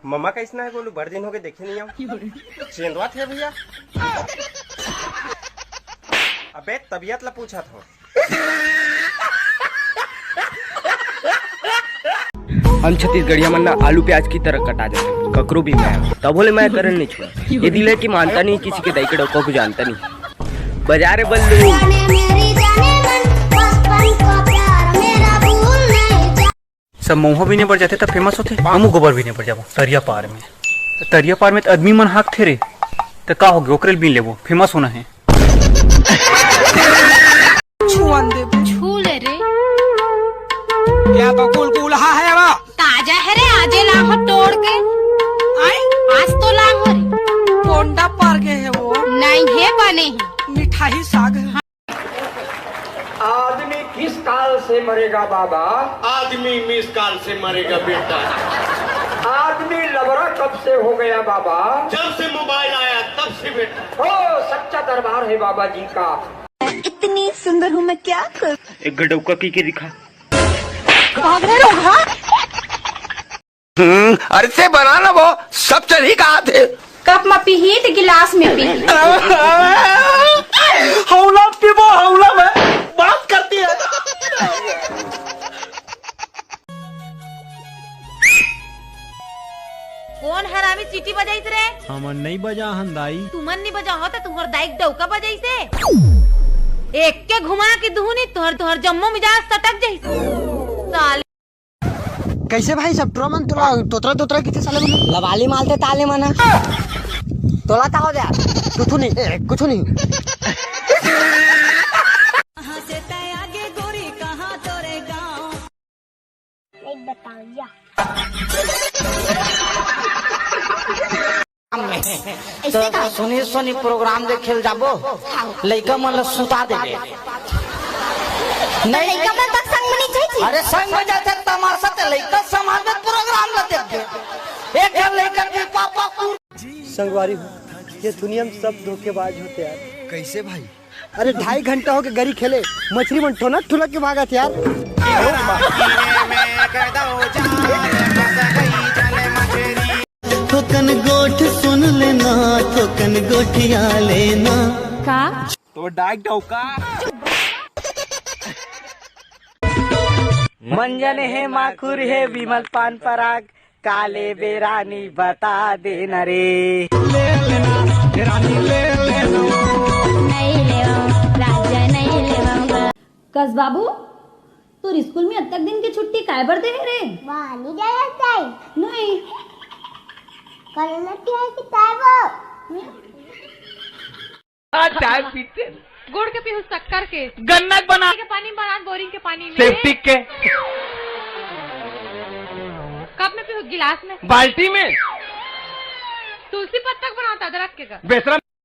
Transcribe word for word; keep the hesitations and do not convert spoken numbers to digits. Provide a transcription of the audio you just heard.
ममा कइसना हे गोलू, बड़ दिन होगे देखे नइ हँव। चेंदवा थे भइया। अबे तबियत ला पूछत हँव। हम छत्तीसगढ़िया मन ला आलू प्याज की तरह कटा देथन, ककरो भी मया, तभो ले मया करन नइ छोड़न। ये दिल हे कि मानता नहीं, किसी के दाई के डौका को जानता नहीं। बजा रे बल्लू। जाने मेरी जाने मन, बचपन का प्यार मेरा भूल नहीं जा। सब मउहा बीने बर जाथे त फेमस होथे, हमू गोबर बीने बर जाबो तरिया पार में। त तरिया पार में त आदमी मन हाँकथे रे, त का होगे, ओकरे ल बीन लेबो, फेमस होना हे। छुअन देबो। छू ले रे। क्या तो गुलगुला हे वो? ताजा हे रे, आजे लांघो तोड़ के। आय? आज तो लांघो रे। कोंडा पर गे हे वो। नहीं हे, बने हे। मिठाही साग हे। आदमी किस काल से मरेगा बाबा? आदमी मिस काल से मरेगा बेटा। आदमी लबरा कब से हो गया बाबा? जब से मोबाइल आया तब से बेटा। ओ, सच्चा दरबार है बाबा जी का। इतनी सुंदर हूँ मैं, क्या करूँ? एक घटौका की के दिखा। भाग रहे लोग, हाँ? हम्म, अरे से बना ना वो, सब चल ही कहा थे। कप में पीही त गिलास में पीही। हौला पीबो, हौला में बात करती है। कोन हरामी सीटी बजाइस रे? हमन नइ बजाहन दाई। तुमन नइ बजाहो त तुहर दाई के डौका बजाइस हे। एक के घुमा के दुहनी तोहर, तोहर जम्मो मिजाज सटक जाइस। साले। कइसे भाई सब टुरा मन तोला तोतरा तोतरा किथे साले मन? लबाली मालते ताले मन। तोला का हो गया? कुछु नहीं, ए, कुछु नहीं। कहाँ से तै आगे गोरी, कहाँ तोरे गाँव? नहीं बताऊंगा। तो सुनी सुनी प्रोग्राम देखे ल जाबो, लइका मन ल सुता देबे। नहीं, लइका मन तक संग में नहीं चाहिए। अरे संग में जाथे तमाशा, ते लइका संभाल में प्रोग्राम ल देखबे। एक घर लइका के पापा पूर संगवारी हो, ये दुनिया में सब धोखेबाज होथे यार। कइसे भाई? अरे ढाई घंटा होगे गरी खेले, मछरी मन ठोनक ठुनक के भागत यार। थोकन गोठ सुन लेना, थोकन गोठिया लेना। का? तो डाक डौका। मंजन हे, माखुर हे, विमल पान पराग, काले बेरानी बता देना रे। नहीं लेवा, राजा नहीं लेवा। कस बाबू, तोर स्कूल में अतक दिन के छुट्टी काय बर दे हे रे? वाह, नहीं जाया ताई। नहीं। कल न किया कि ताई वो। आज चाय पीते। गुड़ के पीहू, शक्कर के। गन्ना के बना। के पानी बना, बोरिंग के पानी में। सेप्टिक के। कप में पीहू, गिलास में। बाल्टी में। तुलसी पत्ता के बनाता, अदरक के का। बेसरा